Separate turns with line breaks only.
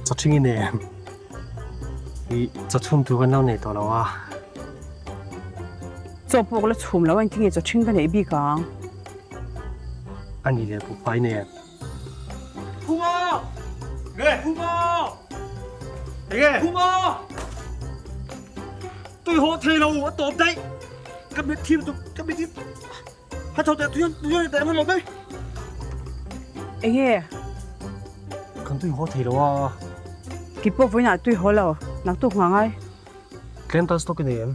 Chaw ṭhing i nei em? Ih, chaw chhum tur kan lo nei tawh lo a.
Chaw pawh ka la chhum lo a, engtin nge chaw ṭhing ka neih bik ang?
A ni leh buhfai i nei em?
Khuma! Nge? Khuma! Enge? Khuma! Tui haw thei lo a tawp daih. Ka mit thim tuk, ka mit hi ha tho teh tui tui teh hman lo daih.
Enge?
Kan tui haw thei lo a.
Ki pawh vawiinah tui haw lo, naktuk nghah ngai.
Tlem tal stock i nei em?